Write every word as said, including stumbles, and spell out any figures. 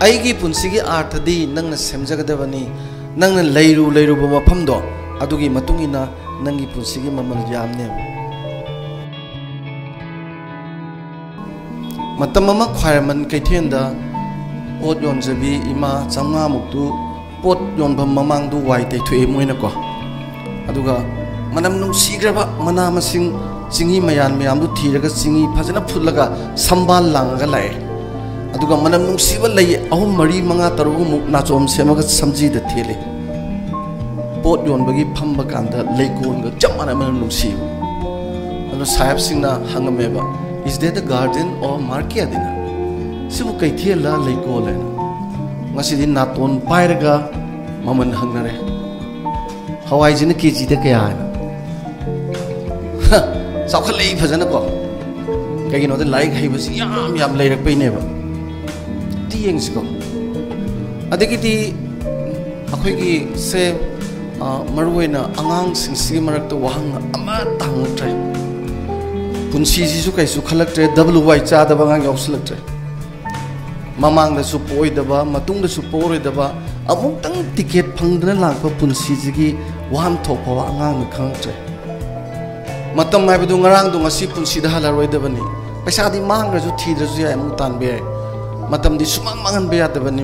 ꯑꯩꯒꯤ ꯄꯨꯟꯁꯤꯒꯤ ꯑꯥꯔꯊꯗꯤ ꯅꯪꯅ ꯁꯦꯝꯖꯒꯗꯕꯅꯤ꯫ ꯅꯪꯅ ꯂꯩꯔꯨ ꯂꯩꯔꯨꯕ ꯃꯐꯝꯗꯣ, ꯑꯗꯨꯒꯤ ꯃꯇꯨꯡ ꯏꯟꯅ ꯅꯪꯒꯤ ꯄꯨꯟꯁꯤꯒꯤ ꯃꯃꯜ ꯌꯥꯝꯅꯦꯕ꯫ ꯃꯇꯝ ꯑꯃ ꯈ꯭ꯋꯥꯏꯔꯝꯕꯟ ꯀꯩꯊꯦꯜꯗ ꯄꯣꯠ ꯌꯣꯟꯖꯕꯤ ꯏꯃꯥ ꯆꯥꯝꯃꯉꯥꯃꯨꯛꯇꯨ ꯄꯣꯠ ꯌꯣꯟꯐꯝ ꯃꯃꯥꯡꯗꯨ ꯋꯥꯏ ꯇꯩꯊꯣꯛꯑꯦ ꯃꯣꯏꯅꯀꯣ꯫ ꯑꯗꯨꯒ ꯃꯅꯝ ꯅꯨꯡꯁꯤꯈ꯭ꯔꯕ ꯃꯅꯥ ꯃꯁꯤꯡ, ꯆꯤꯡꯍꯤ ꯃꯌꯥꯟ ꯃꯌꯥꯝꯗꯨ ꯊꯤꯔꯒ, ꯆꯤꯡꯍꯤ ꯐꯖꯅ ꯐꯨꯠꯂꯒ, ꯁꯝꯕꯥꯜ ꯂꯥꯡꯉꯒ ꯂꯥꯛꯑꯦ꯫ ꯑꯗꯨꯒ ꯃꯅꯝ ꯅꯨꯡꯁꯤꯕ ꯂꯩ ꯑꯍꯨꯝ, ꯃꯔꯤ, ꯃꯉꯥ, ꯇꯔꯨꯛ ꯑꯃꯨꯛ ꯅꯥꯆꯣꯝ ꯁꯦꯝꯃꯒ ꯁꯝꯖꯤꯗ ꯊꯦꯠꯂꯦ꯫ ꯄꯣꯠ ꯌꯣꯟꯕꯒꯤ ꯐꯝꯕ ꯀꯥꯟꯗ ꯂꯩꯀꯣꯜꯒ ꯆꯞ ꯃꯥꯟꯅꯕ ꯃꯅꯝ ꯅꯨꯡꯁꯤꯕ꯫ ꯑꯗꯣ ꯁꯥꯍꯦꯕꯁꯤꯡꯅ ꯍꯪꯉꯝꯃꯦꯕ, "Is that the garden or market?" ꯍꯥꯏꯅ꯫ "ꯁꯤꯕꯨ ꯀꯩꯊꯦꯜꯂ ꯂꯩꯀꯣꯜ?" ꯍꯥꯏꯅ꯫ ꯉꯁꯤꯗꯤ ꯅꯥꯇꯣꯟ ꯄꯥꯏꯔꯒ ꯃꯃꯜ ꯍꯪꯅꯔꯦ꯫ ꯍꯋꯥꯏꯁꯤꯅ ꯀꯦꯖꯤꯗ ꯀꯌꯥ ꯍꯥꯏꯅ? ꯍ, ꯆꯥꯎꯈꯠꯂꯛꯏ ꯐꯖꯅꯀꯣ꯫ ꯀꯩꯒꯤꯅꯣꯗ ꯂꯥꯏꯔꯤꯛ ꯍꯩꯕꯁꯤ ꯌꯥꯝ ꯌꯥꯝ ꯂꯩꯔꯛꯄꯩꯅꯦꯕ꯫ ꯑꯝꯇ ꯌꯦꯡꯁꯤꯀꯣ꯫ ꯑꯗꯒꯤꯗꯤ ꯑꯩꯈꯣꯏꯒꯤ ꯁꯦ, ꯑ, ꯃꯔꯨꯑꯣꯏꯅ ꯑꯉꯥꯡꯁꯤꯡꯁꯤꯒꯤ ꯃꯔꯛꯇ ꯋꯥꯍꯪ ꯑꯃꯠꯇ ꯍꯪꯉꯛꯇ꯭ꯔꯦ꯫ ꯄꯨꯟꯁꯤꯁꯤꯁꯨ ꯀꯩꯁꯨ ꯈꯜꯂꯛꯇ꯭ꯔꯦ, ꯗꯕꯜ ꯋꯥꯏ ꯆꯥꯗꯕ ꯑꯉꯥꯡ ꯌꯥꯎꯁꯤꯜꯂꯛꯇ꯭ꯔꯦ꯫ ꯃꯃꯥꯡꯗꯁꯨ ꯄꯣꯛꯑꯣꯏꯗꯕ, ꯃꯇꯨꯡꯗꯁꯨ ꯄꯣꯛꯑꯔꯣꯏꯗꯕ, ꯑꯃꯨꯛꯇꯪ ꯇꯤꯀꯦꯠ ꯐꯪꯗꯅ ꯂꯥꯛꯄ ꯄꯨꯟꯁꯤꯁꯤꯒꯤ ꯋꯥꯍꯟꯊꯣꯛ ꯐꯥꯎꯕ ꯑꯉꯥꯡꯅ ꯈꯪꯉꯛꯇ꯭ꯔꯦ꯫ ꯃꯇꯝ ꯍꯥꯏꯕꯗꯨ ꯉꯔꯥꯡꯗꯣ ꯉꯁꯤ ꯄꯨꯟꯁꯤꯗ ꯍꯜꯂꯔꯣꯏꯗꯕꯅꯤ꯫ ꯄꯩꯁꯥꯗꯤ ꯃꯥꯡꯈ꯭ꯔꯁꯨ ꯊꯤꯗ꯭ꯔꯁꯨ ꯌꯥꯏ, ꯑꯃꯨꯛ ꯇꯥꯟꯕ ꯌꯥꯏ꯫ ꯃꯇꯝꯗꯤ ꯁꯨꯃꯥꯡ ꯃꯥꯡꯍꯟꯕ ꯌꯥꯗꯕꯅꯤ꯫